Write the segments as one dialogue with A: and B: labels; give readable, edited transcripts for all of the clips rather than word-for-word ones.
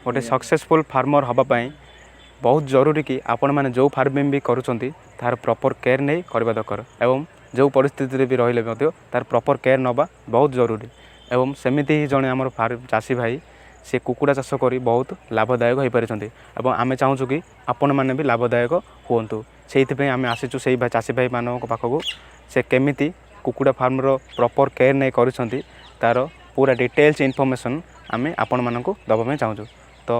A: ଗୋଟେ ସକ୍ସେସଫୁଲ୍ ଫାର୍ମର ହେବା ପାଇଁ ବହୁତ ଜରୁରୀ କି ଆପଣମାନେ ଯେଉଁ ଫାର୍ମିଂ ବି କରୁଛନ୍ତି, ତାହାର ପ୍ରପର୍ କେୟାର ନେଇ କରିବା ଦରକାର ଏବଂ ଯେଉଁ ପରିସ୍ଥିତିରେ ବି ରହିଲେ ମଧ୍ୟ ତାର ପ୍ରପର୍ କେୟାର ନେବା ବହୁତ ଜରୁରୀ। ଏବଂ ସେମିତି ହିଁ ଜଣେ ଆମର ଚାଷୀ ଭାଇ, ସେ କୁକୁଡ଼ା ଚାଷ କରି ବହୁତ ଲାଭଦାୟକ ହୋଇପାରିଛନ୍ତି ଏବଂ ଆମେ ଚାହୁଁଛୁ କି ଆପଣମାନେ ବି ଲାଭଦାୟକ ହୁଅନ୍ତୁ। ସେଇଥିପାଇଁ ଆମେ ଆସିଛୁ ସେଇ ଚାଷୀ ଭାଇମାନଙ୍କ ପାଖକୁ। ସେ କେମିତି କୁକୁଡ଼ା ଫାର୍ମର ପ୍ରପର୍ କେୟାର ନେଇ କରୁଛନ୍ତି, ତା'ର ପୁରା ଡିଟେଲ୍ସ ଇନଫର୍ମେସନ୍ ଆମେ ଆପଣମାନଙ୍କୁ ଦେବା ପାଇଁ ଚାହୁଁଛୁ। ତ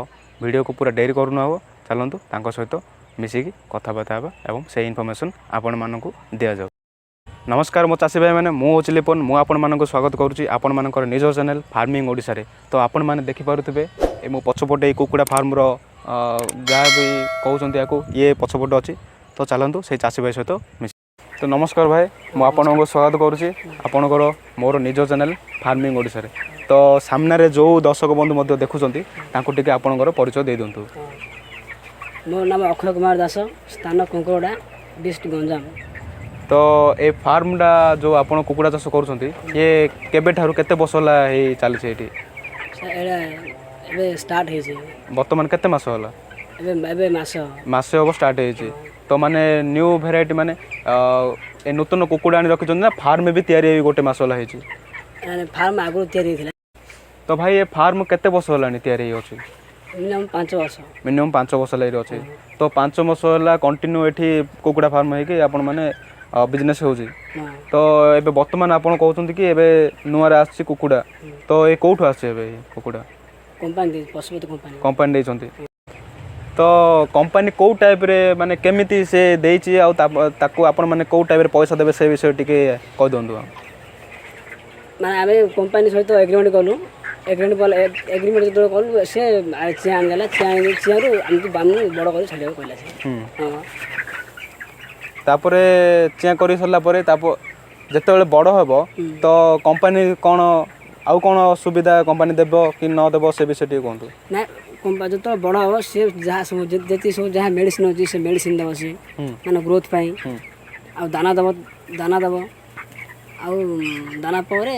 A: ଭିଡ଼ିଓକୁ ପୁରା ଡେରି କରୁନୁ, ହେବ ଚାଲନ୍ତୁ, ତାଙ୍କ ସହିତ ମିଶିକି କଥାବାର୍ତ୍ତା ହେବା ଏବଂ ସେଇ ଇନଫର୍ମେସନ୍ ଆପଣମାନଙ୍କୁ ଦିଆଯାଉ। ନମସ୍କାର ମୋ ଚାଷୀ ଭାଇମାନେ, ମୁଁ ହେଉଛି ଲିପନ। ମୁଁ ଆପଣମାନଙ୍କୁ ସ୍ୱାଗତ କରୁଛି ଆପଣମାନଙ୍କର ନିଜ ଚ୍ୟାନେଲ୍ ଫାର୍ମିଂ ଓଡ଼ିଶାରେ। ତ ଆପଣମାନେ ଦେଖିପାରୁଥିବେ, ଏ ମୋ ପଛପଟେ ଏଇ କୁକୁଡ଼ା ଫାର୍ମର, ଯାହା ବି କହୁଛନ୍ତି ୟାକୁ, ଇଏ ପଛପଟେ ଅଛି। ତ ଚାଲନ୍ତୁ, ସେଇ ଚାଷୀ ଭାଇ ସହିତ ମିଶି। ତ ନମସ୍କାର ଭାଇ, ମୁଁ ଆପଣଙ୍କୁ ସ୍ୱାଗତ କରୁଛି ଆପଣଙ୍କର ମୋର ନିଜ ଚ୍ୟାନେଲ୍ ଫାର୍ମିଂ ଓଡ଼ିଶାରେ। ତ ସାମ୍ନାରେ ଯେଉଁ ଦର୍ଶକ ବନ୍ଧୁ ମଧ୍ୟ ଦେଖୁଛନ୍ତି, ତାଙ୍କୁ ଟିକେ ଆପଣଙ୍କର ପରିଚୟ ଦେଇଦିଅନ୍ତୁ।
B: ମୋ ନାମ ଅକ୍ଷୟ କୁମାର ଦାସ, ସ୍ଥାନ କୁଙ୍କରଡ଼ା, ଡିଷ୍ଟ୍ରିକ୍ଟ ଗଞ୍ଜାମ।
A: ତ ଏ ଫାର୍ମଟା ଯେଉଁ ଆପଣ କୁକୁଡ଼ା ଚାଷ କରୁଛନ୍ତି, ଇଏ କେବେଠାରୁ, କେତେ ବର୍ଷ ହେଲା ହେଇ ଚାଲିଛି ଏଇଠି?
B: ଏଇଟା ଏବେ ଷ୍ଟାର୍ଟ ହେଇଛି।
A: ବର୍ତ୍ତମାନ କେତେ ମାସ ହେଲା?
B: ଏବେ ଏବେ ମାସ।
A: ମାସେ ହେବ ଷ୍ଟାର୍ଟ ହେଇଛି। ତ ମାନେ ନ୍ୟୁ ଭେରାଇଟି, ମାନେ ଏ ନୂତନ କୁକୁଡ଼ା ଆଣି ରଖିଛନ୍ତି ନା ଫାର୍ମ ବି ତିଆରି ହେଇ ଗୋଟେ ମାସ ହେଲା ହେଇଛି?
B: ଫାର୍ମ ଆଗରୁ ତିଆରି ହେଇଥିଲା।
A: ତ ଭାଇ, ଏ ଫାର୍ମ କେତେ ବର୍ଷ ହେଲାଣି ତିଆରି ହେଇଅଛି?
B: ମିନିମମ୍ 5 ବର୍ଷ।
A: ମିନିମମ୍ 5 ବର୍ଷ ହେଲା ଏଇଠି ଅଛି। ତ 5 ବର୍ଷ ହେଲା କଣ୍ଟିନ୍ୟୁ ଏଠି କୁକୁଡ଼ା ଫାର୍ମ ହେଇକି ଆପଣମାନେ ବିଜନେସ୍ ହେଉଛି।
B: ହଁ।
A: ତ ଏବେ ବର୍ତ୍ତମାନ ଆପଣ କହୁଛନ୍ତି କି ଏବେ ନୂଆରେ ଆସିଛି କୁକୁଡ଼ା। ତ ଏ କେଉଁଠୁ ଆସିଛି ଏବେ ଏ କୁକୁଡ଼ା?
B: କମ୍ପାନୀ ଦେଇଛି, ପଶୁପତି କମ୍ପାନୀ।
A: କମ୍ପାନୀ ଦେଇଛନ୍ତି। ତ କମ୍ପାନୀ କେଉଁ ଟାଇପ୍ରେ, ମାନେ କେମିତି ସେ ଦେଇଛି ଆଉ ତାକୁ ଆପଣମାନେ କେଉଁ ଟାଇପ୍ରେ ପଇସା ଦେବେ, ସେ ବିଷୟରେ ଟିକେ କହିଦିଅନ୍ତୁ।
B: ମାନେ ଆମେ କମ୍ପାନୀ ସହିତ ଏଗ୍ରିମେଣ୍ଟ କଲୁ। ଏଗ୍ରିମେଣ୍ଟ କଲେ, ଏଗ୍ରିମେଣ୍ଟ ଯେତେବେଳେ କଲୁ, ସେ ଚିଆଁ ଆଣିଦେଲା। ଚିଆଁ ଆଣି ଚିଆଁରୁ ଆମକୁ ବଡ଼ କରି ଛାଡ଼ିବାକୁ କହିଲା ସେ। ହଁ।
A: ତାପରେ ଚିଆଁ କରି ସାରିଲା ପରେ, ଯେତେବେଳେ ବଡ଼ ହେବ, ତ କମ୍ପାନୀ କ'ଣ ଆଉ କ'ଣ ସୁବିଧା କମ୍ପାନୀ ଦେବ କି ନ ଦେବ, ସେ ବିଷୟରେ ଟିକେ କୁହନ୍ତୁ।
B: ନାଇଁ, କମ୍ପାନୀ ଯେତେବେଳେ ବଡ଼ ହେବ, ସିଏ ଯାହା ସବୁ ଯେତିକି ସବୁ ଯାହା ମେଡ଼ିସିନ୍ ଅଛି, ସେ ମେଡ଼ିସିନ୍ ଦେବ ସିଏ, ମାନେ ଗ୍ରୋଥ୍ ପାଇଁ। ଆଉ ଦାନା ଦେବ, ଦାନା ଦେବ। ଆଉ ଦାନା ପରେ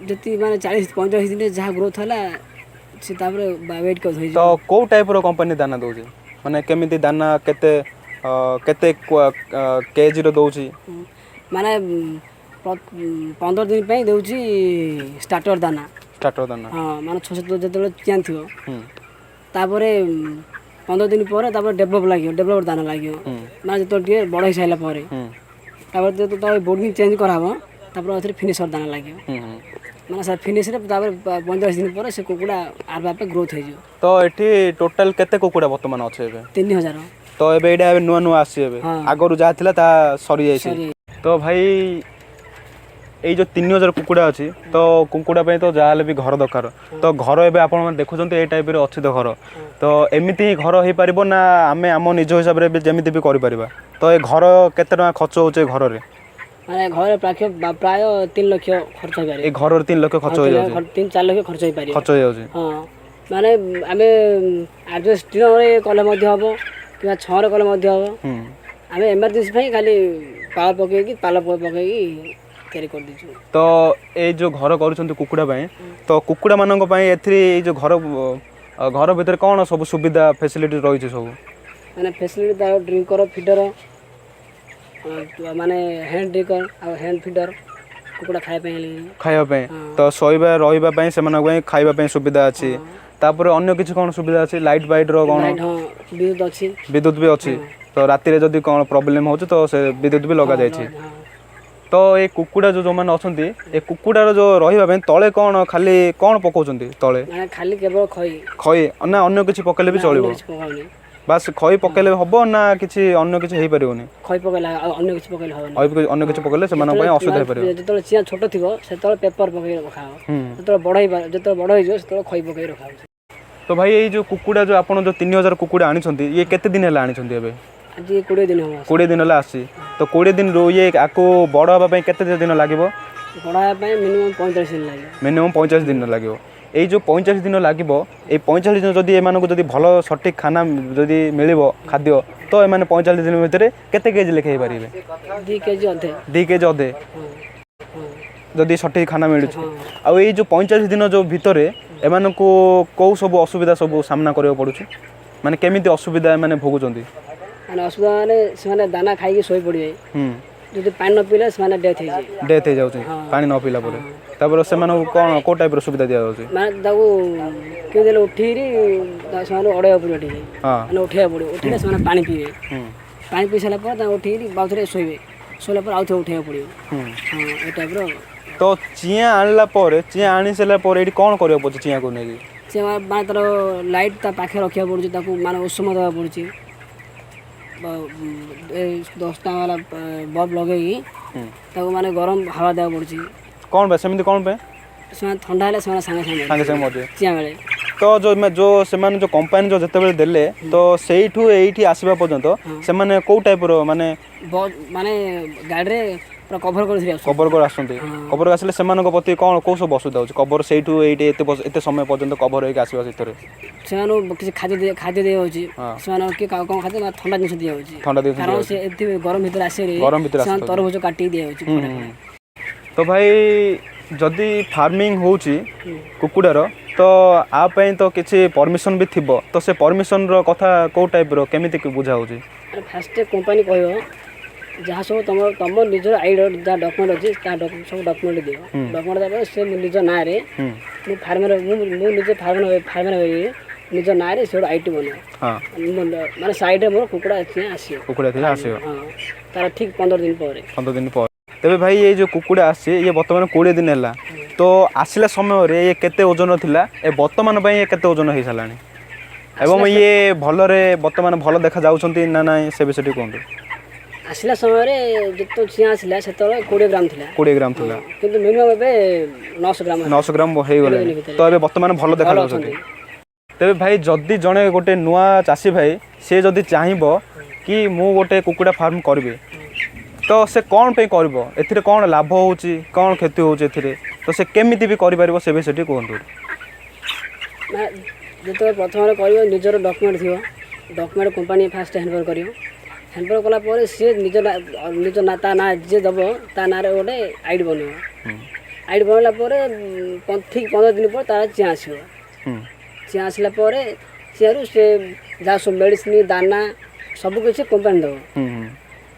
B: ଯେତିକି ମାନେ 40-45 ଦିନରେ ଯାହା ଗ୍ରୋଥ୍ ହେଲା, ସେ ତାପରେ ୱେଟ୍
A: ତ
B: ହେଇଯିବ।
A: କେଉଁ ଟାଇପ୍ର କମ୍ପାନୀ ଦାନା ଦେଉଛି? ମାନେ କେମିତି ଦାନା, କେତେ କେତେ କେଜିର ଦେଉଛି?
B: ମାନେ 15 ଦିନ ପାଇଁ ଦେଉଛି ଷ୍ଟାର୍ଟର ଦାନା।
A: ଷ୍ଟାର୍ଟର ଦାନା।
B: ହଁ, ମାନେ ଛଅ ସାତ ଯେତେବେଳେ ଚିଆଁ ଥିବ। ତାପରେ 15 ଦିନ ପରେ ତାପରେ ଡେଭଲପ୍ ଲାଗିବ, ଡେଭଲପ୍ ଦାନା ଲାଗିବ। ମାନେ ଯେତେବେଳେ ଟିକେ ବଡ଼ ହେଇସାରିଲା ପରେ, ତାପରେ ଯେତେବେଳେ ବୋର୍ଡ଼ିଂ ଚେଞ୍ଜ କରାହବ, ତାପରେ ଆଉଥରେ ଫିନିସର୍ ଦାନା ଲାଗିବ।
A: ହୁଁ ହୁଁ
B: ମାନେ ସେ ଫିନିସରେ ତାପରେ 45 ଦିନ ପରେ ସେ କୁକୁଡ଼ା ଆପେ ଆପେ ଗ୍ରୋଥ୍ ହେଇଯିବ।
A: ତ ଏଠି ଟୋଟାଲ କେତେ କୁକୁଡ଼ା ବର୍ତ୍ତମାନ ଅଛି ଏବେ?
B: 3000।
A: ତ ଏବେ ଏଇଟା ଏବେ ନୂଆ ନୂଆ ଆସିଛି ଏବେ?
B: ହଁ।
A: ଆଗରୁ ଯାହା ଥିଲା ତାହା ସରିଯାଇଛି?
B: ସରି।
A: ତ ଭାଇ, ଏଇ ଯେଉଁ 3000 କୁକୁଡ଼ା ଅଛି, ତ କୁକୁଡ଼ା ପାଇଁ ତ ଯାହାହେଲେ ବି ଘର ଦରକାର। ତ ଘର ଏବେ ଆପଣମାନେ ଦେଖୁଛନ୍ତି, ଏଇ ଟାଇପ୍ରେ ଅଛି ତ ଘର। ତ ଏମିତି ହିଁ ଘର ହେଇପାରିବ ନା ଆମେ ଆମ ନିଜ ହିସାବରେ ବି ଯେମିତି ବି କରିପାରିବା? ତ ଏ ଘର କେତେ ଟଙ୍କା ଖର୍ଚ୍ଚ ହେଉଛି ଏ ଘରରେ?
B: ମାନେ ଘରେ ପ୍ରାୟ ପ୍ରାୟ 3 ଲକ୍ଷ ଖର୍ଚ୍ଚ ହେଇପାରିବ।
A: ଏ ଘରରେ 3 ଲକ୍ଷ ଖର୍ଚ୍ଚ ହେଇଯାଉଛି?
B: 3-4 ଲକ୍ଷ ଖର୍ଚ୍ଚ ହେଇପାରିବ।
A: ଖର୍ଚ୍ଚ ହେଇଯାଉଛି।
B: ହଁ, ମାନେ ଆମେ ଆଡ଼ଜଷ୍ଟ ଟିଣରେ କଲେ ମଧ୍ୟ ହେବ କିମ୍ବା ଛଣରେ କଲେ ମଧ୍ୟ ହେବ। ଆମେ ଏମର୍ଜେନ୍ସି ପାଇଁ ଖାଲି ପାଳ ପକେଇକି, ପାଲ ପକେଇକି ତିଆରି କରିଦେଇଛୁ।
A: ତ ଏଇ ଯେଉଁ ଘର କରୁଛନ୍ତି କୁକୁଡ଼ା ପାଇଁ, ତ କୁକୁଡ଼ାମାନଙ୍କ ପାଇଁ ଏଥିରେ ଏଇ ଯେଉଁ ଘର ଘର ଭିତରେ କ'ଣ ସବୁ ସୁବିଧା ଫେସିଲିଟି ରହିଛି ସବୁ?
B: ମାନେ ଫେସିଲିଟି ତାର ଡ୍ରିଙ୍କର, ଫିଡ଼ର, ମାନେ ହ୍ୟାଣ୍ଡ ଡ୍ରିଙ୍କର ଆଉ ହ୍ୟାଣ୍ଡ ଫିଡ଼ର, କୁକୁଡ଼ା ଖାଇବା ପାଇଁ ହେଲେ।
A: ଖାଇବା ପାଇଁ। ତ ଶୋଇବା, ରହିବା ପାଇଁ, ସେମାନଙ୍କ ପାଇଁ ଖାଇବା ପାଇଁ ସୁବିଧା ଅଛି। ତାପରେ ଅନ୍ୟ କିଛି କ'ଣ ସୁବିଧା ଅଛି? ଲାଇଟ୍ ଫାଇଟ୍ର କ'ଣ?
B: ଲାଇଟ୍, ହଁ, ବିଦ୍ୟୁତ ଅଛି।
A: ବିଦ୍ୟୁତ ବି ଅଛି। ତ ରାତିରେ ଯଦି କ'ଣ ପ୍ରୋବ୍ଲେମ୍ ହେଉଛି, ତ ସେ ବିଦ୍ୟୁତ ବି ଲଗାଯାଇଛି।
B: ହଁ।
A: ତ ଏ କୁକୁଡ଼ା ଯେଉଁମାନେ ଅଛନ୍ତି, ଏ କୁକୁଡ଼ାର ଯେଉଁ ରହିବା ପାଇଁ ତଳେ କ'ଣ, ଖାଲି କ'ଣ ପକାଉଛନ୍ତି ତଳେ?
B: ମାନେ ଖାଲି କେବଳ ଖଇ।
A: ଖଇ ନା ଅନ୍ୟ କିଛି ପକେଇଲେ ବି
B: ନା,
A: ଚଳିବ?
B: ଅନ୍ୟ କିଛି ପକାଉନି।
A: ବାସ୍ ଖଇ ପକେଇଲେ ହବ ନା କିଛି ଅନ୍ୟ କିଛି ହେଇପାରିବନି?
B: ଖଇ ପକେଇଲେ, ଆଉ ଅନ୍ୟ କିଛି ପକେଇଲେ ହବନି।
A: ଆଉ ଅନ୍ୟ କିଛି ପକେଇଲେ ସେମାନଙ୍କ ପାଇଁ ଅସୁବିଧା ହେଇପାରିବ।
B: ଯେତେବେଳେ ଚିଆଁ ଛୋଟ ଥିବ, ସେତେବେଳେ ପେପର ପକେଇକି ରଖାହବ। ଯେତେବେଳେ ବଡ଼ ହେଇଯିବ, ସେତେବେଳେ ଖଇ ପକେଇକି ରଖାହଉଛି।
A: ତ ଭାଇ, ଏଇ ଯେଉଁ କୁକୁଡ଼ା ଯେଉଁ ଆପଣ ଯେଉଁ 3000 କୁକୁଡ଼ା ଆଣିଛନ୍ତି, ଇଏ କେତେ ଦିନ ହେଲା ଆଣିଛନ୍ତି ଏବେ?
B: ଆଜି 20 ଦିନ ହବ।
A: 20 ଦିନ ହେଲା ଆସିଛି। ତ 20 ଦିନରୁ ଇଏ ଆକୁ ବଡ଼ ହେବା ପାଇଁ କେତେ ଦିନ ଲାଗିବ?
B: ବଡ଼ ହେବା ପାଇଁ ମିନିମମ୍ 45 ଦିନ ଲାଗିବ।
A: ମିନିମମ୍ 45 ଦିନ ଲାଗିବ। ଏଇ ଯେଉଁ 45 ଦିନ ଲାଗିବ, ଏଇ 45 ଦିନ ଯଦି ଏମାନଙ୍କୁ ଯଦି ଭଲ ସଠିକ୍ ଖାନା ଯଦି ମିଳିବ, ଖାଦ୍ୟ, ତ ଏମାନେ 45 ଦିନ ଭିତରେ କେତେ କେଜି ଲେଖା ହେଇପାରିବେ?
B: 2 କେଜି ଅଧେ।
A: 2 କେଜି ଅଧେ?
B: ହଁ ହଁ
A: ଯଦି ସଠିକ୍ ଖାନା ମିଳୁଛି।
B: ହଁ।
A: ଆଉ ଏଇ ଯେଉଁ 45 ଦିନ ଯେଉଁ ଭିତରେ ଏମାନଙ୍କୁ କେଉଁ ସବୁ ଅସୁବିଧା ସବୁ ସାମ୍ନା କରିବାକୁ ପଡ଼ୁଛି, ମାନେ କେମିତି ଅସୁବିଧା ଏମାନେ ଭୋଗୁଛନ୍ତି?
B: ମାନେ ଅସୁବିଧା ମାନେ ସେମାନେ ଦାନା ଖାଇକି ଶୋଇପଡ଼ିବେ। ଯଦି ପାଣି ନ ପିଇଲେ ସେମାନେ ଡେଥ୍ ହେଇଯିବେ।
A: ଡେଥ୍ ହେଇଯାଉଛି ପାଣି ନ ପିଇଲା ପରେ। ତାପରେ ସେମାନଙ୍କୁ କ'ଣ କେଉଁ ଟାଇପ୍ର ସୁବିଧା ଦିଆଯାଉଛି?
B: ମାନେ ତାକୁ କେମିତି ହେଲେ ଉଠେଇକି ସେମାନଙ୍କୁ ଅଡ଼େଇବାକୁ ପଡ଼ିବ ଟିକେ। ମାନେ ଉଠେଇବାକୁ ପଡ଼ିବ, ଉଠେଇଲେ ସେମାନେ ପାଣି ପିଇବେ। ପାଣି ପିଇ ସାରିଲା ପରେ ତାଙ୍କୁ ଉଠେଇକି ଆଉ ଥରେ ଶୋଇବେ, ଶୋଇଲା ପରେ ଆଉ ଥରେ ଉଠେଇବାକୁ ପଡ଼ିବ। ହଁ, ଏ ଟାଇପ୍ର।
A: ତ ଚିଆଁ ଆଣିଲା ପରେ, ଚିଆଁ ଆଣି ସାରିଲା ପରେ ଏଇଠି କ'ଣ କରିବାକୁ ପଡ଼ୁଛି ଚିଆଁକୁ ନେଇକି?
B: ସେ ମାନେ ତାର ଲାଇଟ୍ ତା ପାଖରେ ରଖିବାକୁ ପଡ଼ୁଛି, ତାକୁ ମାନେ ଉଷୁମ ଦେବାକୁ ପଡ଼ୁଛି। ଏ 10 ଟଙ୍କା ବାଲା ବଲ୍ବ ଲଗେଇକି ତାକୁ ମାନେ ଗରମ ହାୱା ଦେବାକୁ ପଡ଼ୁଛି।
A: କ'ଣ ପାଇଁ ସେମିତି, କ'ଣ ପାଇଁ?
B: ସେମାନେ ଥଣ୍ଡା ହେଲେ ସେମାନେ ସାଙ୍ଗେ ସାଙ୍ଗେ
A: ସାଙ୍ଗେ ସାଙ୍ଗେ ମରିଯିବେ।
B: ଚିଆଁ ବେଳେ।
A: ତ ଯେଉଁ ସେମାନେ ଯେଉଁ କମ୍ପାନୀ ଯେଉଁ ଯେତେବେଳେ ଦେଲେ, ତ ସେଇଠୁ ଏଇଠି ଆସିବା ପର୍ଯ୍ୟନ୍ତ ସେମାନେ କେଉଁ ଟାଇପ୍ର ମାନେ
B: ମାନେ ଗାଡ଼ିରେ ପୁରା କଭର କରିଥିଲେ ଆସୁଛନ୍ତି।
A: କଭର କରି ଆସନ୍ତି। କଭର ଆସିଲେ ସେମାନଙ୍କ ପ୍ରତି କ'ଣ କେଉଁ ସବୁ ଅସୁବିଧା ହେଉଛି? କଭର ସେଇଠୁ ଏଇଠି ଏତେ ସମୟ ପର୍ଯ୍ୟନ୍ତ କଭର ହେଇକି ଆସିବା ଭିତରେ
B: ସେମାନଙ୍କୁ କିଛି ଖାଦ୍ୟ ଦିଆଯାଉଛି। ସେମାନଙ୍କୁ କି କ'ଣ ଖାଦ୍ୟ ନା ଥଣ୍ଡା ଜିନିଷ ଦିଆଯାଉଛି।
A: ଥଣ୍ଡା ଜିନିଷ।
B: କାରଣ ସେ ଏତେ ଗରମ ଭିତରେ ଆସିଲେ
A: ଗରମ ଭିତରେ
B: ସେମାନେ ତରଭୁଜ କାଟିକି ଦିଆଯାଉଛି।
A: ତ ଭାଇ, ଯଦି ଫାର୍ମିଂ ହେଉଛି କୁକୁଡ଼ାର, ତ ଆ ପାଇଁ ତ କିଛି ପରମିସନ୍ ବି ଥିବ। ତ ସେ ପରମିସନ୍ର କଥା କେଉଁ ଟାଇପ୍ର କେମିତି ବୁଝା ହେଉଛି?
B: ଫାଷ୍ଟ କମ୍ପାନୀ କହିବ ଯାହା ସବୁ ତମ ନିଜର ଆଇଡି ଯାହା ଡକୁମେଣ୍ଟ ଅଛି, ତା ସବୁ ଡକୁମେଣ୍ଟ ଦିଅ। ଡକୁମେଣ୍ଟ ଦେବା ପରେ ସେ ନିଜ ନାଁରେ ମୁଁ ଫାର୍ମର, ମୁଁ ନିଜେ ଫାର୍ମର ନିଜ ନାଁରେ ସେ ଗୋଟେ ଆଇଡି ବନେଇବ। ମାନେ ସାଇଡ଼ରେ ମୋର କୁକୁଡ଼ା ଚିଆଁ ଆସିବ।
A: କୁକୁଡ଼ା ଥିଲେ ଆସିବ।
B: ହଁ, ତାର ଠିକ୍ 15 ଦିନ ପରେ।
A: 15 ଦିନ ପରେ। ତେବେ ଭାଇ, ଏଇ ଯେଉଁ କୁକୁଡ଼ା ଆସିଛି, ଇଏ ବର୍ତ୍ତମାନ 20 ଦିନ ହେଲା। ତ ଆସିଲା ସମୟରେ ଇଏ କେତେ ଓଜନ ଥିଲା, ଏ ବର୍ତ୍ତମାନ ପାଇଁ ଇଏ କେତେ ଓଜନ ହେଇସାରିଲାଣି ଏବଂ ଇଏ ଭଲରେ ବର୍ତ୍ତମାନ ଭଲ ଦେଖାଯାଉଛନ୍ତି ନା ନାହିଁ, ସେ ବିଷୟ ଟିକେ କୁହନ୍ତୁ।
B: ଆସିଲା ସମୟରେ ଯେତେବେଳେ ଚିଆଁ ଆସିଲା, ସେତେବେଳେ 20 ଗ୍ରାମ ଥିଲା।
A: 20 ଗ୍ରାମ ଥିଲା।
B: କିନ୍ତୁ ମିନିମମ୍ ଏବେ 900 ଗ୍ରାମ।
A: 900 ଗ୍ରାମ ହେଇଗଲାଣି। ତ ଏବେ ବର୍ତ୍ତମାନ ଭଲ ଦେଖାଯାଉଛନ୍ତି। ତେବେ ଭାଇ, ଯଦି ଜଣେ ଗୋଟେ ନୂଆ ଚାଷୀ ଭାଇ ସେ ଯଦି ଚାହିଁବ କି ମୁଁ ଗୋଟେ କୁକୁଡ଼ା ଫାର୍ମ କରିବି, ତ ସେ କ'ଣ ପାଇଁ କରିବ? ଏଥିରେ କ'ଣ ଲାଭ ହେଉଛି, କ'ଣ କ୍ଷତି ହେଉଛି ଏଥିରେ? ତ ସେ କେମିତି ବି କରିପାରିବ, ସେ ବିଷୟ ଟିକେ କୁହନ୍ତୁ।
B: ଯେତେବେଳେ ପ୍ରଥମରେ କରିବ, ନିଜର ଡକୁମେଣ୍ଟ ଥିବ। ଡକୁମେଣ୍ଟ କମ୍ପାନୀ ଫାଷ୍ଟ ହ୍ୟାଣ୍ଡଓଭର କରିବ। ହ୍ୟାଣ୍ଡଓଭର କଲା ପରେ ସିଏ ନିଜ ନା, ତା ନାଁ ଯିଏ ଦେବ ତା ନାଁରେ ଗୋଟେ ଆଇଡ଼ି ବନେଇବ। ଆଇଡ଼ି ବନେଇଲା ପରେ ଠିକ୍ 15 ଦିନ ପରେ ତାର ଚିଆଁ ଆସିବ। ଚିଆଁ ଆସିଲା ପରେ ଚିଆଁରୁ ସେ ଯାହା ସବୁ ମେଡ଼ିସିନ, ଦାନା ସବୁ କିଛି କମ୍ପାନୀ ଦେବ।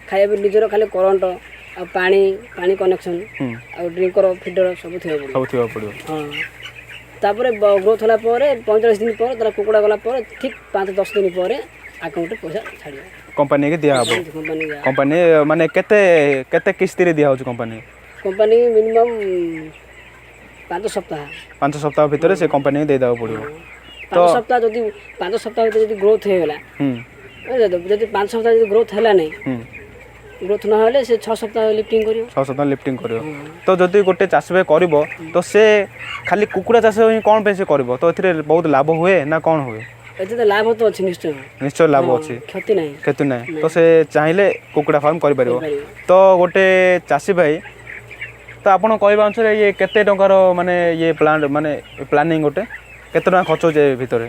B: ଖାଇବା ନିଜର ଖାଲି କରେଣ୍ଟ ଆଉ ପାଣି କନେକ୍ସନ୍ ଆଉ ଡ୍ରିଙ୍କର ଫିଡର ସବୁ ଥିବାକୁ ପଡ଼ିବ।
A: ସବୁ ଥିବାକୁ ପଡ଼ିବ।
B: ହଁ, ତାପରେ ଗ୍ରୋଥ୍ ହେଲା ପରେ 45 ଦିନ ପରେ ତାର କୁକୁଡ଼ା ଗଲା ପରେ ଠିକ୍ 5-10 ଦିନ ପରେ ଆକାଉଣ୍ଟରେ ପଇସା ଛାଡ଼ିବ।
A: କମ୍ପାନୀକି ଦିଆହେବ।
B: କମ୍ପାନୀ।
A: କମ୍ପାନୀ ମାନେ କେତେ କେତେ କିସ୍ତିରେ ଦିଆହେଉଛି କମ୍ପାନୀ?
B: କମ୍ପାନୀ ମିନିମମ୍ 5 ସପ୍ତାହ।
A: 5 ସପ୍ତାହ ଭିତରେ ସେ କମ୍ପାନୀକି ଦେଇଦେବାକୁ ପଡ଼ିବ।
B: 5 ସପ୍ତାହ, ଯଦି 5 ସପ୍ତାହ ଭିତରେ ଯଦି ଗ୍ରୋଥ୍ ହେଇଗଲା, ଯଦି 5 ସପ୍ତାହ ଯଦି ଗ୍ରୋଥ୍ ହେଲା ନାହିଁ, ଗ୍ରୋଥ୍ ନହେଲେ ସେ 6 ସପ୍ତାହ ଲିଫ୍ଟିଂ କରିବ।
A: 6 ସପ୍ତାହ ଲିଫ୍ଟିଂ କରିବ। ତ ଯଦି ଗୋଟେ ଚାଷୀ ଭାଇ କରିବ, ତ ସେ ଖାଲି କୁକୁଡ଼ା ଚାଷ ହିଁ କ'ଣ ପାଇଁ ସେ କରିବ? ତ ଏଥିରେ ବହୁତ ଲାଭ ହୁଏ ନା କ'ଣ ହୁଏ?
B: ଏଥିରେ ତ ଲାଭ ତ ଅଛି ନିଶ୍ଚୟ।
A: ନିଶ୍ଚୟ ଲାଭ ଅଛି।
B: କ୍ଷତି ନାହିଁ।
A: କ୍ଷତି ନାହିଁ। ତ ସେ ଚାହିଁଲେ କୁକୁଡ଼ା ଫାର୍ମ କରିପାରିବ। ତ ଗୋଟେ ଚାଷୀ ଭାଇ, ତ ଆପଣ କହିବା ଅନୁସାରେ ଇଏ କେତେ ଟଙ୍କାର ମାନେ ଇଏ ପ୍ଲାନ୍, ମାନେ ପ୍ଲାନିଂ ଗୋଟେ କେତେ ଟଙ୍କା ଖର୍ଚ୍ଚ ହେଉଛି ଏ ଭିତରେ?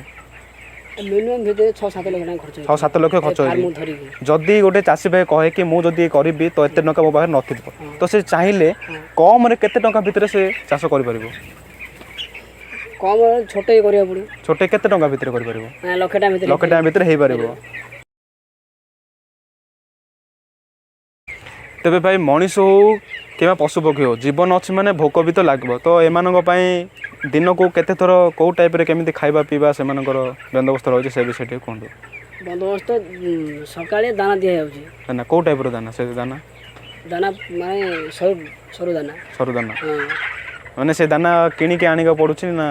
B: ମିନିମମ୍ ଭିତରେ 6-7 ଲକ୍ଷ ଟଙ୍କା ଖର୍ଚ୍ଚ।
A: 6-7 ଲକ୍ଷ ଖର୍ଚ୍ଚ ହେଉଛି। ଯଦି ଗୋଟେ ଚାଷୀ ଭାଇ କହେ କି ମୁଁ ଯଦି କରିବି, ତ ଏତେ ଟଙ୍କା ମୋ ପାଖରେ ନଥିବ, ତ ସେ ଚାହିଁଲେ କମ୍ରେ କେତେ ଟଙ୍କା ଭିତରେ ସେ ଚାଷ କରିପାରିବ?
B: କମ୍ ଛୋଟ କରିବାକୁ ପଡ଼ିବ।
A: ଛୋଟ କେତେ ଟଙ୍କା ଭିତରେ କରିପାରିବ?
B: ଲକ୍ଷେ ଟଙ୍କା ଭିତରେ।
A: ଲକ୍ଷେ ଟଙ୍କା ଭିତରେ ହେଇପାରିବ। ତେବେ ଭାଇ, ମଣିଷ ହଉ କିମ୍ବା ପଶୁପକ୍ଷୀ ହଉ, ଜୀବନ ଅଛି ମାନେ ଭୋକ ବି ତ ଲାଗିବ। ତ ଏମାନଙ୍କ ପାଇଁ ଦିନକୁ କେତେ ଥର କେଉଁ ଟାଇପ୍ରେ କେମିତି ଖାଇବା ପିଇବା ସେମାନଙ୍କର ବନ୍ଦୋବସ୍ତ ରହିଛି, ସେ ବିଷୟ ଟିକେ କୁହନ୍ତୁ।
B: ବନ୍ଦୋବସ୍ତ ସକାଳେ ଦାନା ଦିଆଯାଉଛି।
A: ଦାନା କେଉଁ ଟାଇପ୍ର ଦାନା ସେ ଦାନା?
B: ଦାନା ମାନେ ସରୁ ସରୁ ଦାନା।
A: ସରୁ ଦାନା ମାନେ ସେ ଦାନା କିଣିକି ଆଣିବାକୁ ପଡ଼ୁଛି ନା?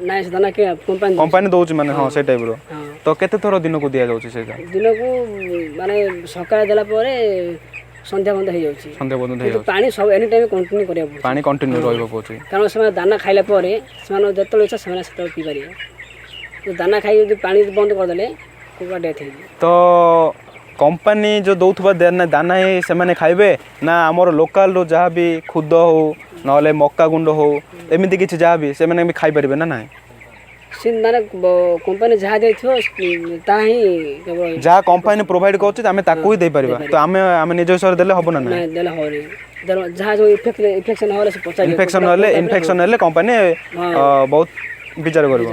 B: ନାଇଁ, ସେ ଦାନା କମ୍ପାନୀ
A: କମ୍ପାନୀ ଦେଉଛି ମାନେ। ହଁ, ସେ ଟାଇପ୍ର। ତ କେତେ ଥର ଦିନକୁ ଦିଆଯାଉଛି ସେଇଟା?
B: ଦିନକୁ ମାନେ ସକାଳେ ଦେଲା ପରେ ସନ୍ଧ୍ୟା ପର୍ଯ୍ୟନ୍ତ ହେଇଯାଉଛି।
A: ସନ୍ଧ୍ୟା ପର୍ଯ୍ୟନ୍ତ ହେଇଯାଉଛି।
B: ପାଣି ସବୁ ଏନି ଟାଇମ୍ କଣ୍ଟିନ୍ୟୁ କରିବାକୁ ପଡ଼ୁଛି।
A: ପାଣି କଣ୍ଟିନ୍ୟୁ ରହିବାକୁ ପଡ଼ୁଛି।
B: କାରଣ ସେମାନେ ଦାନା ଖାଇଲା ପରେ ସେମାନେ ଯେତେବେଳେ ଇଚ୍ଛା ସେମାନେ ସେତେବେଳେ ପିଇପାରିବେ। ଦାନା ଖାଇକି ଯଦି ପାଣି ବନ୍ଦ କରିଦେଲେ କୁକୁଡ଼ା ଡେଥ୍ ହେଇଯିବ।
A: ତ କମ୍ପାନୀ ଯେଉଁ ଦେଉଥିବା ଦାନା ହିଁ ସେମାନେ ଖାଇବେ ନା ଆମର ଲୋକାଲରୁ ଯାହା ବି ଖୁଦ ହଉ, ନହେଲେ ମକା ଗୁଣ୍ଡ ହଉ, ଏମିତି କିଛି ଯାହା ବି ସେମାନେ ବି ଖାଇପାରିବେ ନା ନାହିଁ?
B: ସେ ମାନେ କମ୍ପାନୀ ଯାହା ଦେଇଥିବ ତାହା ହିଁ କେବଳ।
A: ଯାହା କମ୍ପାନୀ ପ୍ରୋଭାଇଡ଼ କରୁଛି, ଆମେ ତାକୁ ହିଁ ଦେଇପାରିବା। ତ ଆମେ ନିଜ ହିସାବରେ ଦେଲେ ହେବ ନା ନାହିଁ?
B: ଦେଲେ ହେବନି। ଯାହା ଯେଉଁ ଇନଫେକ୍ସନ୍ ହେଲେ ସେ ପଚାରିବେ।
A: ଇନଫେକ୍ସନ୍ ହେଲେ କମ୍ପାନୀ ବହୁତ ବିଚାର କରିବ।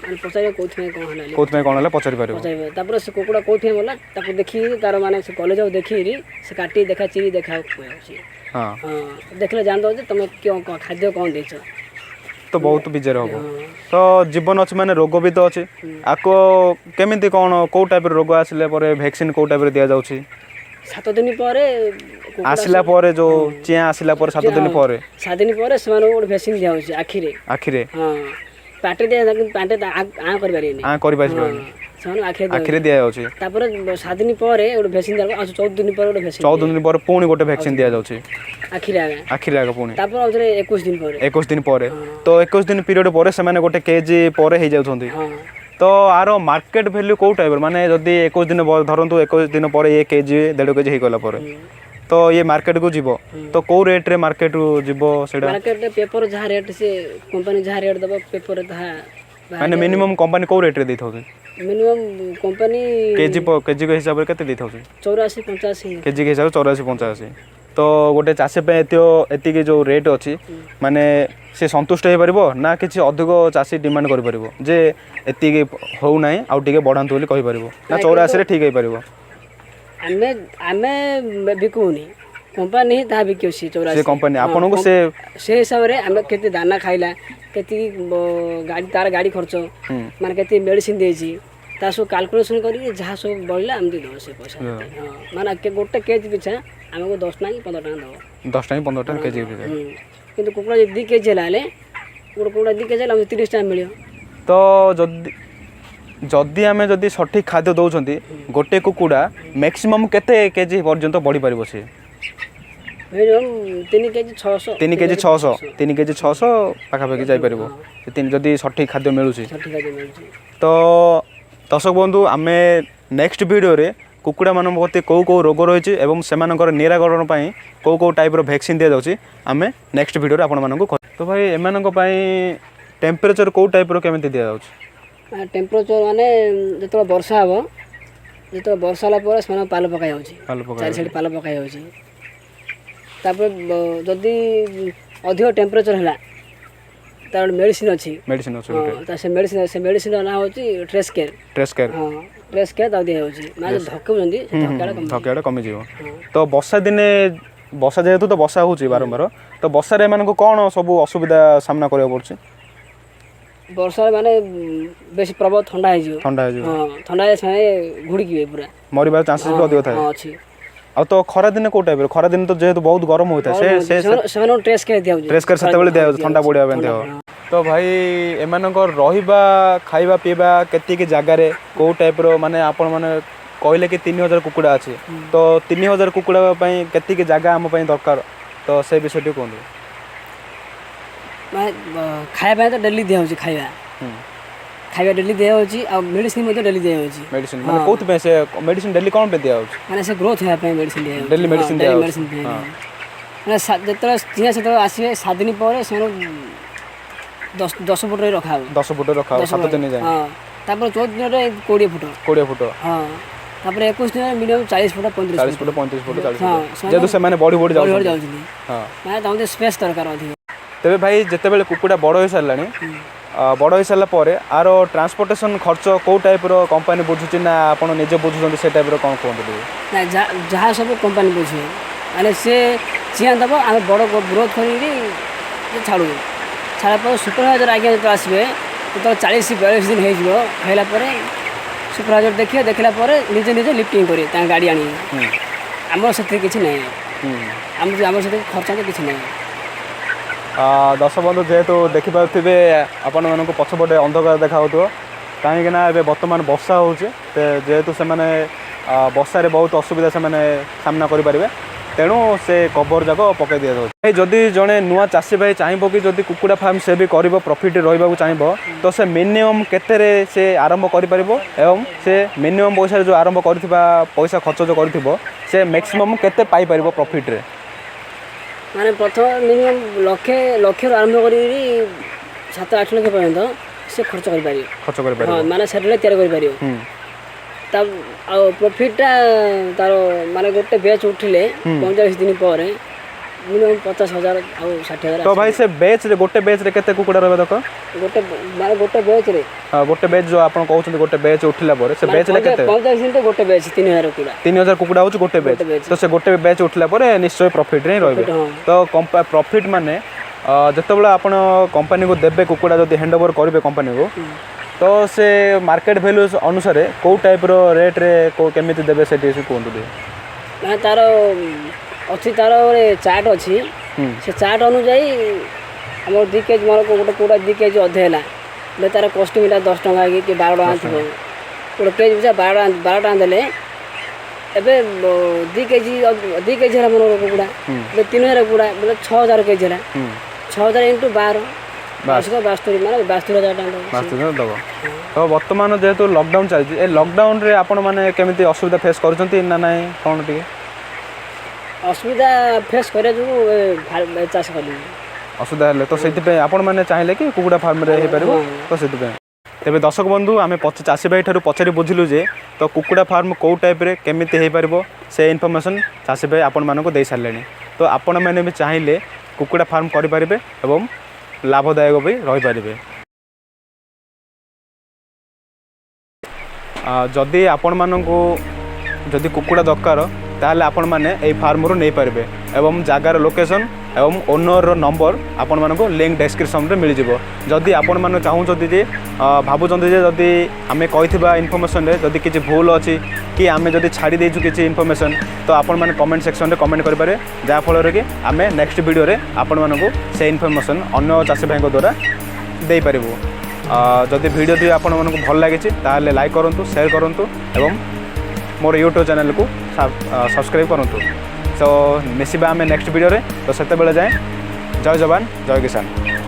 B: ମାନେ ପଚାରିବ କେଉଁଥିପାଇଁ କ'ଣ ହେଲା ବୋଲି।
A: କେଉଁଥିପାଇଁ କ'ଣ ହେଲା ପଚାରି ପାରିବ।
B: ପଚାରିବ। ତାପରେ ସେ କୁକୁଡ଼ା କେଉଁଥିପାଇଁ ମଲା, ତାକୁ ଦେଖିକି ତାର ମାନେ ସେ କଲେଜ ଦେଖିକିରି ସେ କାଟି ଦେଖା, ଚିରି ଦେଖା ସିଏ। ହଁ, ଦେଖିଲେ ଜାଣିଦେବ ଯେ ତମେ କେଉଁ ଖାଦ୍ୟ କ'ଣ ଦେଇଛ।
A: ତ ବହୁତ ବିଜାର ହବ। ତ ଜୀବନ ଅଛି ମାନେ ରୋଗ ବି ତ ଅଛି। ଆକୁ କେମିତି କ'ଣ, କେଉଁ ଟାଇପ୍ର ରୋଗ ଆସିଲେ ପରେ ଭ୍ୟାକ୍ସିନ୍ କେଉଁ ଟାଇପ୍ର ଦିଆଯାଉଛି?
B: 7 ଦିନ ପରେ କୁକୁଡ଼ା
A: ଆସିଲା ପରେ, ଯେଉଁ ଚିଆଁ ଆସିଲା ପରେ 7 ଦିନ ପରେ।
B: 7 ଦିନ ପରେ ସେମାନଙ୍କୁ ଗୋଟେ ଭ୍ୟାକ୍ସିନ୍ ଦିଆହେଉଛି ଆଖିରେ।
A: ଆଖିରେ।
B: ହଁ, ପାଟିରେ ଦିଆ, ପାଟିରେ ଆଁ କରିପାରିବେନି।
A: ଆଁ କରିପାରିବେନି।
B: ସେମାନଙ୍କୁ ଆଖିରେ।
A: ଆଖିରେ ଦିଆଯାଉଛି।
B: ତାପରେ 7 ଦିନ ପରେ ଗୋଟେ ଭ୍ୟାକ୍ସିନ୍ ଦିଆଯାଉଛି, ଆଉ 14 ଦିନ ପରେ ଗୋଟେ ଭ୍ୟାକ୍ସିନ୍।
A: 14 ଦିନ ପରେ ପୁଣି ଗୋଟେ ଭ୍ୟାକ୍ସିନ୍ ଦିଆଯାଉଛି।
B: ଆଖିରେ ଆଜ୍ଞା।
A: ଆଖିରେ ଆଗ ପୁଣି।
B: ତାପରେ ଆଉ ଥରେ 21 ଦିନ ପରେ।
A: 21 ଦିନ ପରେ। ତ 21 ଦିନ ପିରିୟଡ଼ ପରେ ସେମାନେ ଗୋଟେ କେଜି ପରେ ହେଇଯାଉଛନ୍ତି।
B: ହଁ।
A: ତ ଆର ମାର୍କେଟ ଭ୍ୟାଲ୍ୟୁ କେଉଁ ଟାଇପ୍ର? ମାନେ ଯଦି 21 ଦିନ ଧରନ୍ତୁ 21 ଦିନ ପରେ ଇଏ କେଜି 1.5 କେଜି ହେଇଗଲା ପରେ ତ ଇଏ ମାର୍କେଟକୁ ଯିବ, ତ କେଉଁ ରେଟ୍ରେ ମାର୍କେଟକୁ ଯିବ ସେଇଟା?
B: ମାର୍କେଟରେ ପେପର ଯାହା ରେଟ୍, ସେ କମ୍ପାନୀ ଯାହା ରେଟ୍ ଦେବ, ପେପରରେ ତାହା।
A: ମାନେ ମିନିମମ୍ କମ୍ପାନୀ କେଉଁ ରେଟ୍ରେ ଦେଇଥାଉଛି?
B: ମିନିମମ୍ କମ୍ପାନୀ
A: କେଜି କେଜି ହିସାବରେ କେତେ ଦେଇଥାଉଛି?
B: 84, 85।
A: କେଜି ହିସାବରେ 84, 85। ତ ଗୋଟେ ଚାଷୀ ପାଇଁ ଏତିକି ଯେଉଁ ରେଟ୍ ଅଛି, ମାନେ ସେ ସନ୍ତୁଷ୍ଟ ହେଇପାରିବ ନା କିଛି ଅଧିକ ଚାଷୀ ଡିମାଣ୍ଡ କରିପାରିବ ଯେ ଏତିକି ହେଉନାହିଁ, ଆଉ ଟିକେ ବଢ଼ାନ୍ତୁ ବୋଲି କହିପାରିବ, ନା 84ରେ ଠିକ୍ ହେଇପାରିବ?
B: ଆମେ ବିକୁନି, କମ୍ପାନୀ ହିଁ ତାହା ବିକିବ ସେ 84।
A: ସେ କମ୍ପାନୀ ଆପଣଙ୍କୁ ସେ
B: ସେ ହିସାବରେ ଆମେ କେତେ ଦାନା ଖାଇଲା, କେତିକି ଗାଡ଼ି, ତାର ଗାଡ଼ି ଖର୍ଚ୍ଚ, ମାନେ କେତେ ମେଡ଼ିସିନ ଦେଇଛି, ତା ସବୁ କାଲକୁଲେସନ୍ କରିକି ଯାହା ସବୁ ବଳିଲା ଆମେ ଦେଇଦେବ ସେ ପଇସା। ହଁ, ମାନେ ଗୋଟେ କେଜି ପିଛା ଆମକୁ 10 ଟଙ୍କା କି 15 ଟଙ୍କା ଦେବ।
A: 10 ଟଙ୍କା କି 15 ଟଙ୍କା କେଜି ପିଛା।
B: କିନ୍ତୁ କୁକୁଡ଼ା ଯଦି 2 କେଜି ହେଲା, ହେଲେ ଗୋଟେ କୁକୁଡ଼ା 2 କେଜି ହେଲେ ଆମକୁ 30 ଟଙ୍କା ମିଳିବ।
A: ତ ଯଦି ଆମେ ଯଦି ସଠିକ୍ ଖାଦ୍ୟ ଦେଉଛନ୍ତି, ଗୋଟେ କୁକୁଡ଼ା ମ୍ୟାକ୍ସିମମ୍ କେତେ କେଜି ପର୍ଯ୍ୟନ୍ତ ବଢ଼ିପାରିବ ସେ?
B: Minimum 3 KG 600।
A: 3 କେଜି 600, 3 କେଜି 600 ପାଖାପାଖି ଯାଇପାରିବ ତିନି, ଯଦି ସଠିକ୍ ଖାଦ୍ୟ ମିଳୁଛି।
B: ସଠିକ୍ ଖାଦ୍ୟ ମିଳୁଛି।
A: ତ ଦର୍ଶକ ବନ୍ଧୁ, ଆମେ ନେକ୍ସଟ ଭିଡ଼ିଓରେ କୁକୁଡ଼ାମାନଙ୍କ ପ୍ରତି କେଉଁ କେଉଁ ରୋଗ ରହିଛି ଏବଂ ସେମାନଙ୍କର ନିରାକରଣ ପାଇଁ କେଉଁ କେଉଁ ଟାଇପ୍ର ଭ୍ୟାକ୍ସିନ୍ ଦିଆଯାଉଛି, ଆମେ ନେକ୍ସଟ ଭିଡ଼ିଓରେ ଆପଣମାନଙ୍କୁ କହିବୁ। ତ ଭାଇ, ଏମାନଙ୍କ ପାଇଁ ଟେମ୍ପରେଚର୍ କେଉଁ ଟାଇପ୍ର କେମିତି ଦିଆଯାଉଛି?
B: ଟେମ୍ପରେଚର୍ ମାନେ ଯେତେବେଳେ ବର୍ଷା ହେବ, ଯେତେବେଳେ ବର୍ଷା ହେଲା ପରେ ସେମାନଙ୍କୁ ପାଲ ପକା ଯାଉଛି।
A: ପାଲ ପକା।
B: ଚାରି ସାଇଡ଼ ପାଲ ପକା ଯାଉଛି। ତାପରେ ଯଦି ଅଧିକ ଟେମ୍ପରେଚର୍ ହେଲା, ତାର ଗୋଟେ ମେଡ଼ିସିନ୍ ଅଛି।
A: ମେଡ଼ିସିନ୍ ଅଛି।
B: ହଁ, ତା ସେ ମେଡ଼ିସିନ୍ର ନାଁ ହେଉଛି ଟ୍ରେସ୍ କେୟାର।
A: Trace care.
B: ହଁ, ଟ୍ରେସ୍ କେୟାର ତାକୁ ଦିଆଯାଉଛି, ମାନେ ଯୋଉ ଧକଉଛନ୍ତି ସେ ଧକାଟା କମିଯିବ।
A: ଧକିଆଟା କମିଯିବ। ତ ବର୍ଷା ଦିନେ, ବର୍ଷା ଯେହେତୁ ତ ବର୍ଷା ହେଉଛି ବାରମ୍ବାର, ତ ବର୍ଷାରେ ଏମାନଙ୍କୁ କ'ଣ ସବୁ ଅସୁବିଧା ସାମ୍ନା କରିବାକୁ ପଡ଼ୁଛି?
B: ବର୍ଷାରେ ମାନେ ବେଶୀ ପ୍ରବଳ ଥଣ୍ଡା ହେଇଯିବ।
A: ଥଣ୍ଡା ହେଇଯିବ।
B: ହଁ, ଥଣ୍ଡା ହେଲେ ସେମାନେ ଘୁଡ଼ିକିବେ ପୁରା।
A: ମରିବାର ଚାନ୍ସେସ୍ ବି ଅଧିକ ଥାଏ।
B: ହଁ, ଅଛି।
A: ଆଉ ତ ଖରା ଦିନେ କେଉଁ ଟାଇପ୍ର? ଖରା ଦିନେ ତ ଯେହେତୁ ବହୁତ ଗରମ ହୋଇଥାଏ, ସେ ସେ
B: ସେମାନଙ୍କୁ ଟ୍ରେସ୍ କେୟାର ଦିଆଯାଉଛି।
A: ଟ୍ରେସ୍ କେୟାର ସେତେବେଳେ ଦିଆଯାଉଛି ଥଣ୍ଡା ପଡ଼ିବା ପାଇଁ ଦେହ। ତ ଭାଇ, ଏମାନଙ୍କର ରହିବା, ଖାଇବା ପିଇବା କେତିକି ଜାଗାରେ, କେଉଁ ଟାଇପ୍ର? ମାନେ ଆପଣମାନେ କହିଲେ କି 3000 କୁକୁଡ଼ା ଅଛି, ତ 3000 କୁକୁଡ଼ା ପାଇଁ କେତିକି ଜାଗା ଆମ ପାଇଁ ଦରକାର, ତ ସେ ବିଷୟ ଟିକେ କୁହନ୍ତୁ।
B: ମାନେ ଖାଇବା ପାଇଁ ତ ଡେଲି ଦିଆହେଉଛି ଖାଇବା। ଖାଇବା ଡେଲି ଦିଆହେଉଛି ଆଉ ମେଡ଼ିସିନ ମଧ୍ୟ ଡେଲି ଦିଆହେଉଛି।
A: ମେଡ଼ିସିନ ମାନେ କେଉଁଥିପାଇଁ ସେ ମେଡ଼ିସିନ ଡେଲି କ'ଣ ପାଇଁ ଦିଆଯାଉଛି?
B: ମାନେ ସେ ଗ୍ରୋଥ୍ ହେବା ପାଇଁ ମେଡ଼ିସିନ ଦିଆଯାଉଛି।
A: Daily medicine
B: daily
A: ଦିଆଯାଉଛି।
B: ମେଡ଼ିସିନ ଦିଆଯାଉଛି। ମାନେ ଯେତେବେଳେ ଚିଆଁ ସେତେବେଳେ ଆସିବେ, 7 ଦିନ ପରେ ସେମାନଙ୍କୁ 10 10 ଫୁଟରେ ରଖାହବ।
A: 10 ଫୁଟ ରଖା ହବ 7 ଦିନ ଯାଏଁ।
B: ହଁ, ତାପରେ 14 ଦିନରେ 20 ଫୁଟ।
A: 20 ଫୁଟ।
B: ହଁ, ତାପରେ 21 ଦିନରେ minimum 40 foot, 35।
A: 40 foot, 35 foot, 40 foot,
B: ସେମାନେ
A: ଯେହେତୁ ସେମାନେ ବଢ଼ି ବଢ଼ି
B: ବଢ଼ି
A: ଯାଉଛନ୍ତି।
B: ବଢ଼ି ଯାଉଛନ୍ତି। ମାନେ ତାଙ୍କୁ ସ୍ପେସ୍ ଦରକାର ଅଧିକ।
A: ତେବେ ଭାଇ, ଯେତେବେଳେ କୁକୁଡ଼ା ବଡ଼ ହୋଇସାରିଲାଣି, ବଡ଼ ହୋଇସାରିଲା ପରେ ଆର ଟ୍ରାନ୍ସପୋର୍ଟେସନ୍ ଖର୍ଚ୍ଚ କେଉଁ ଟାଇପ୍ର କମ୍ପାନୀ ବୁଝୁଛି ନା ଆପଣ ନିଜେ ବୁଝୁଛନ୍ତି, ସେ ଟାଇପ୍ର କ'ଣ କୁହନ୍ତୁ ଟିକେ।
B: ନା, ଯାହା ସବୁ କମ୍ପାନୀ ବୁଝିବେ। ମାନେ ସେ ଚିଆଁ ଦେବ, ଆମେ ବଡ଼ ଗ୍ରୋଥ୍ କରିକି ସେ ଛାଡ଼ୁ। ଛାଡ଼ିଲା ପରେ ସୁପରଭାଇଜର ଆଜ୍ଞା ଯେତେବେଳେ ଆସିବେ, ଯେତେବେଳେ 40 42 ଦିନ ହେଇଯିବ, ହେଲା ପରେ ସୁପରଭାଇଜର ଦେଖିବେ। ଦେଖିଲା ପରେ ନିଜେ ନିଜେ ଲିଫ୍ଟିଂ କରିବେ ତାଙ୍କ ଗାଡ଼ି ଆଣିକି। ଆମର ସେଥିରେ କିଛି ନାହିଁ। ଆମର ସେଥିରେ ଖର୍ଚ୍ଚ କିଛି ନାହିଁ।
A: ଦର୍ଶକ ବନ୍ଧୁ, ଯେହେତୁ ଦେଖିପାରୁଥିବେ ଆପଣମାନଙ୍କୁ ପଛପଟେ ଅନ୍ଧକାର ଦେଖାହେଉଥିବ, କାହିଁକିନା ଏବେ ବର୍ତ୍ତମାନ ବର୍ଷା ହେଉଛି। ଯେହେତୁ ସେମାନେ ବର୍ଷାରେ ବହୁତ ଅସୁବିଧା ସେମାନେ ସାମ୍ନା କରିପାରିବେ, ତେଣୁ ସେ କଭର ଯାକ ପକାଇ ଦିଆଯାଉଛି। ଭାଇ, ଯଦି ଜଣେ ନୂଆ ଚାଷୀ ଭାଇ ଚାହିଁବ କି ଯଦି କୁକୁଡ଼ା ଫାର୍ମ ସେ ବି କରିବ, ପ୍ରଫିଟ୍ ରହିବାକୁ ଚାହିଁବ, ତ ସେ ମିନିମମ୍ କେତେରେ ସେ ଆରମ୍ଭ କରିପାରିବ ଏବଂ ସେ ମିନିମମ୍ ପଇସାରେ ଯେଉଁ ଆରମ୍ଭ କରିଥିବା ପଇସା ଖର୍ଚ୍ଚ ଯେଉଁ କରିଥିବ, ସେ ମ୍ୟାକ୍ସିମମ୍ କେତେ ପାଇପାରିବ ପ୍ରଫିଟ୍ରେ?
B: ମାନେ ପ୍ରଥମ ମିନିମମ୍ ଲକ୍ଷେ, ଲକ୍ଷରୁ ଆରମ୍ଭ କରିକି 7-8 ଲକ୍ଷ ପର୍ଯ୍ୟନ୍ତ ସେ ଖର୍ଚ୍ଚ କରିପାରିବ।
A: ଖର୍ଚ୍ଚ କରିପାରିବ।
B: ହଁ, ମାନେ ସେଟେଲାଇଟ୍ ତିଆରି କରିପାରିବ। ତା ଆଉ ପ୍ରଫିଟ୍ଟା ତାର ମାନେ ଗୋଟେ ବ୍ୟାଚ୍ ଉଠିଲେ 45 ଦିନ ପରେ ମିନିମମ୍ 50,000 ଆଉ 60,000।
A: ତ ଭାଇ, ସେ ବ୍ୟାଚ୍ରେ, ଗୋଟେ ବ୍ୟାଚ୍ରେ କେତେ କୁକୁଡ଼ା ରହିବା ଦରକାର?
B: ଗୋଟେ ମାନେ ଗୋଟେ ବ୍ୟାଚ୍ରେ?
A: ହଁ, ଗୋଟେ ବ୍ୟାଚ୍ ଯେଉଁ ଆପଣ କହୁଛନ୍ତି, ଗୋଟେ ବ୍ୟାଚ୍ ଉଠିଲା ପରେ ସେ ବ୍ୟାଚ୍ରେ କେତେ?
B: 45 ଦିନ ତ ଗୋଟେ ବ୍ୟାଚ୍, 3000 କୁକୁଡ଼ା।
A: 3000 କୁକୁଡ଼ା ହେଉଛି ଗୋଟେ ବ୍ୟାଚ୍।
B: ଗୋଟେ batch।
A: ତ ସେ ଗୋଟେ ବ୍ୟାଚ୍ ଉଠିଲା ପରେ ନିଶ୍ଚୟ ପ୍ରଫିଟ୍ରେ ହିଁ ରହିବେ।
B: ହଁ।
A: ତ ପ୍ରଫିଟ୍ ମାନେ ଯେତେବେଳେ ଆପଣ କମ୍ପାନୀକୁ ଦେବେ କୁକୁଡ଼ା, ଯଦି ହ୍ୟାଣ୍ଡ ଓଭର କରିବେ କମ୍ପାନୀକୁ, ତ ସେ ମାର୍କେଟ ଭ୍ୟାଲୁ ଅନୁସାରେ କେଉଁ ଟାଇପ୍ର ରେଟ୍ରେ କେଉଁ କେମିତି ଦେବେ, ସେଠି ସେ କୁହନ୍ତୁ ଟିକେ।
B: ମାନେ ତାର ଅଛି, ତାର ଗୋଟେ ଚାର୍ଟ ଅଛି। ସେ ଚାର୍ଟ ଅନୁଯାୟୀ ଆମର 2 କେଜି, ମୋର ଗୋଟେ କୁକୁଡ଼ା 2 କେଜି ଅଧେ ହେଲା ହେଲେ ତାର କଷ୍ଟିଂ ହେଲା 10 ଟଙ୍କା କି 12 ଟଙ୍କା ଥିବ। ଗୋଟେ କେଜି ପିଛା 12 ଟଙ୍କା, 12 ଟଙ୍କା ଦେଲେ ଏବେ 2 କେଜି ହେଲା ମୋର କୁକୁଡ଼ା, ଏବେ 3000 କୁକୁଡ଼ା ବୋଲେ 6000 କେଜି ହେଲା। 6000 ଇଣ୍ଟୁ 12, 72, ମାନେ 72,000 ଟଙ୍କା ଦେବ ସେ।
A: ବାସ୍ତରି ଦେବ। ତ ବର୍ତ୍ତମାନ ଯେହେତୁ ଲକଡାଉନ୍ ଚାଲିଛି, ଏ ଲକଡାଉନରେ ଆପଣମାନେ କେମିତି ଅସୁବିଧା ଫେସ୍ କରୁଛନ୍ତି ନା ନାହିଁ, କ'ଣ ଟିକେ?
B: ଅସୁବିଧା ଫେସ୍ କରିବା ଯୋଗୁଁ ଏ ଚାଷ କଲି।
A: ଅସୁବିଧା ହେଲେ ତ ସେଇଥିପାଇଁ ଆପଣମାନେ ଚାହିଁଲେ କି କୁକୁଡ଼ା ଫାର୍ମରେ ହେଇପାରିବ, ତ ସେଥିପାଇଁ। ତେବେ ଦର୍ଶକ ବନ୍ଧୁ, ଆମେ ଚାଷୀ ଭାଇ ଠାରୁ ପଚାରି ବୁଝିଲୁ ଯେ ତ କୁକୁଡ଼ା ଫାର୍ମ କେଉଁ ଟାଇପ୍ରେ କେମିତି ହେଇପାରିବ, ସେ ଇନଫର୍ମେସନ୍ ଚାଷୀ ଭାଇ ଆପଣମାନଙ୍କୁ ଦେଇସାରିଲେଣି। ତ ଆପଣମାନେ ବି ଚାହିଁଲେ କୁକୁଡ଼ା ଫାର୍ମ କରିପାରିବେ ଏବଂ ଲାଭଦାୟକ ବି ରହିପାରିବେ। ଯଦି ଆପଣମାନଙ୍କୁ ଯଦି କୁକୁଡ଼ା ଦରକାର, ତାହେଲେ ଆପଣମାନେ ଏଇ ଫାର୍ମରୁ ନେଇପାରିବେ ଏବଂ ଜାଗାର ଲୋକେସନ୍ ଏବଂ ଓନର୍ର ନମ୍ବର ଆପଣମାନଙ୍କୁ ଲିଙ୍କ୍ ଡେସ୍କ୍ରିପସନ୍ରେ ମିଳିଯିବ। ଯଦି ଆପଣମାନେ ଚାହୁଁଛନ୍ତି ଯେ ଭାବୁଛନ୍ତି ଯେ ଯଦି ଆମେ କହିଥିବା ଇନଫର୍ମେସନ୍ରେ ଯଦି କିଛି ଭୁଲ ଅଛି କି ଆମେ ଯଦି ଛାଡ଼ି ଦେଇଛୁ କିଛି ଇନଫର୍ମେସନ୍, ତ ଆପଣମାନେ କମେଣ୍ଟ ସେକ୍ସନ୍ରେ କମେଣ୍ଟ କରିପାରିବେ, ଯାହାଫଳରେ କି ଆମେ ନେକ୍ସଟ ଭିଡ଼ିଓରେ ଆପଣମାନଙ୍କୁ ସେ ଇନଫର୍ମେସନ୍ ଅନ୍ୟ ଚାଷୀ ଭାଇଙ୍କ ଦ୍ୱାରା ଦେଇପାରିବୁ। ଯଦି ଭିଡ଼ିଓଟି ଆପଣମାନଙ୍କୁ ଭଲ ଲାଗିଛି, ତାହେଲେ ଲାଇକ୍ କରନ୍ତୁ, ସେୟାର କରନ୍ତୁ ଏବଂ ମୋର ୟୁଟ୍ୟୁବ୍ ଚ୍ୟାନେଲକୁ ସବସ୍କ୍ରାଇବ୍ କରନ୍ତୁ। ତ ମିଶିବା ଆମେ ନେକ୍ସଟ ଭିଡ଼ିଓରେ। ତ ସେତେବେଳେ ଯାଏଁ ଜୟ ଯବାନ, ଜୟ କିଷାନ।